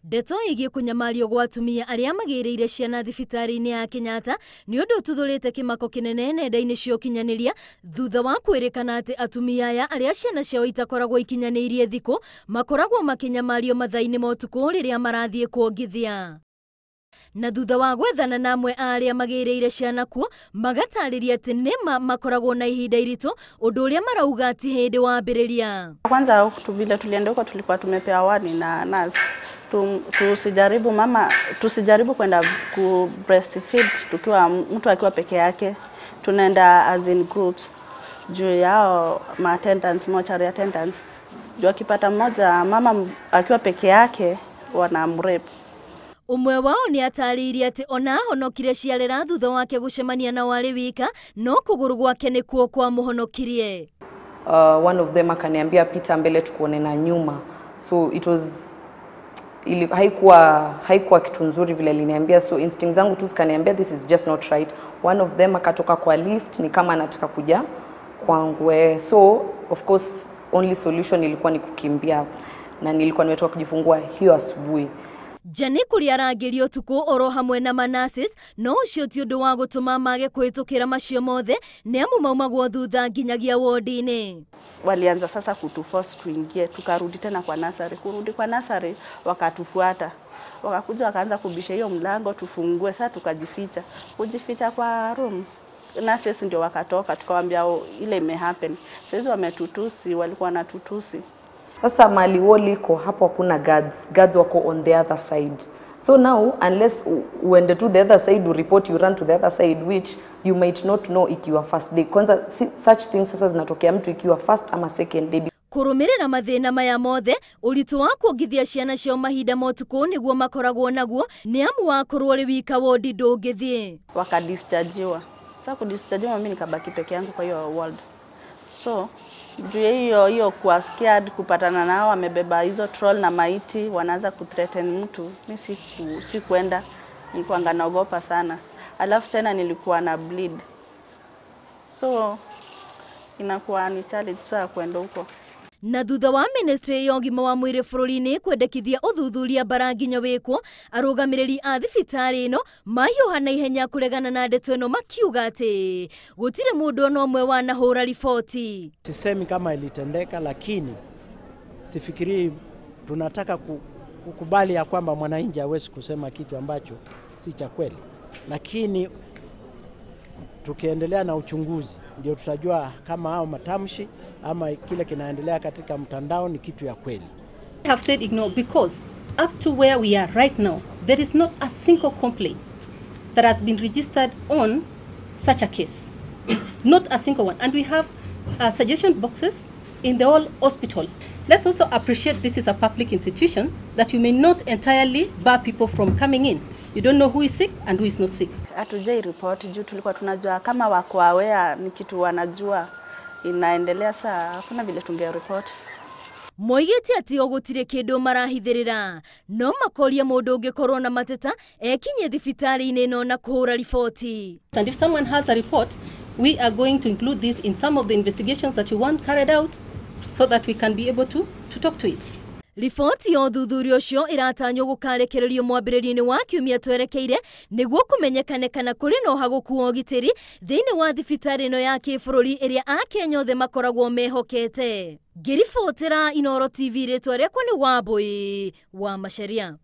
Ndeto ĩgiĩ kũnyamario gwa atumia arĩa magĩrĩire ciana thibitarĩ-inĩ ya Kenyatta nĩ ũndũ ũtuthũrĩte kĩmako kĩnene nenda-inĩ cia ũkinyanĩria thutha wa kwĩrĩkana atĩ atumia aya arĩa ciana ciao itakoragwo ikinyanĩirie thikũ makoragwo makĩnyamario mathaa-inĩ ma ũtukũ rĩrĩa marathiĩ kuongithia. Na thutha wa gwethana na amwe a arĩa magĩrĩire ciana kuo magatarĩria atĩ nĩma makoragwo na ihinda iritũ ũndũ ũrĩa marauga ati hĩndĩ wambĩrĩria. Kwanza vile tulienda huko tulikuwa tumepewa warning na nurse tusijaribu mama, tusijaribu kwenda ku breastfeed tukiwa mtu akiwa peke yake, tunaenda as in groups juu yao ma attendants, mortuary attendants, juu akipata mmoja mama akiwa peke yake wanamrape. Ũmwe wao nĩ atarĩirie atĩ ona ahonokire ciarera thutha wake gũcemania na warĩ wika no kũgũrũ gwake nĩkuo kwamũhonokirie. One of them akaniambia pita mbele tukuone na nyuma, so it was haikuwa kitu nzuri vile aliniambia, so instinct zangu tu zikaniambia this is just not right. One of them akatoka kwa lift ni kama anataka kuja kwangu, so of course only solution ilikuwa ni kukimbia, na nilikuwa nimetoka kujifungua hiyo asubuhi. Jane kũrĩa arangĩri ũtukũ oro hamwe na manasis no ũcio ti ũndũ wa gũtũma mage kũhĩtũkĩra macio mothe nĩ amu maumagwo thutha nginyagia wodi-inĩ. Walianza sasa kutuforce tuingie, tukarudi tena kwa nasari. Kurudi kwa nasari wakatufuata, wakakuja wakaanza kubisha hiyo mlango tufungue. Sasa tukajificha, kujificha kwa room, nurses ndio wakatoka, tukawaambia ile ime happen. Sasa wametutusi, walikuwa wanatutusi. Sasa mali waliko hapo hakuna guards, guards wako on the other side. So now unless uende to the other side you report, you run to the other side, which you might not know ikiwa first day. Kwanza such things sasa zinatokea mtu ikiwa first ama second day. Kũrũmĩrĩra mathĩna maya mothe ũritũ wa kuongithia ciana ciao mahinda ma ũtukũ nĩguo makoragwo naguo nĩ amu wakorwo ũrĩ wika wodi ndũngĩthiĩ. Wakadischargiwa. Sasa kudischargiwa mimi nikabaki peke yangu kwa hiyo ward. So juu hiyo kuwa scared kupatana nao wamebeba hizo troll na maiti wanaanza kuthreaten mtu, mimi sikuenda, nilikuwa naogopa sana. Alafu tena nilikuwa na bleed, so inakuwa ni challenge sana kwenda huko. Na thutha wa ministry ya ũgima wa mwĩrĩ bũrũri-inĩ kwendekithia ũthuthuria bara nginya wĩkwo, arũgamĩrĩri a thibitarĩ ĩno mahiũha na ihenya kũregana na ndeto ĩno makiuga atĩ gũtirĩ mũndũ ona ũmwe wanahũra riboti. Sisemi kama ilitendeka, lakini sifikiri tunataka kukubali ya kwamba mwananchi hawezi kusema kitu ambacho si cha kweli, lakini tukiendelea na uchunguzi ndio tutajua kama hao matamshi ama kile kinaendelea katika mtandao ni kitu ya kweli. I have said ignore because up to where we are right now there is not a single complaint that has been registered on such a case. Not a single one. And we have suggestion boxes in the whole hospital. Let's also appreciate this is a public institution that you may not entirely bar people from coming in. You don't know who is sick and who is not sick. Hatujai report juu tulikuwa tunajua kama wako aware ni kitu wanajua inaendelea, saa hakuna vile tunge report. Moigĩte atĩ o gũtirĩ kĩndũ marahithĩrĩra no makoria mũndũ ũngĩkorwo na mateta ekinye thibitarĩ-inĩ ĩno na kũhũra riboti. And if someone has a report, we are going to include this in some of the investigations that we want carried out so that we can be able to talk to it. Riboti ya ũthuthuria ũcio ĩratanywo gũkarekererio mwambĩrĩrio-inĩ wa kiumia twerekeire nĩguo kũmenyekane kana kũrĩ na ũhagũku wa ũgitĩri thĩinĩ wa thibitarĩ ĩno ya kĩbũrũri ĩrĩa Akenya othe makoragwo mehokete. Ngĩribotera Inooro TV rĩtwa rĩakwa nĩ Wambui wa Macharia.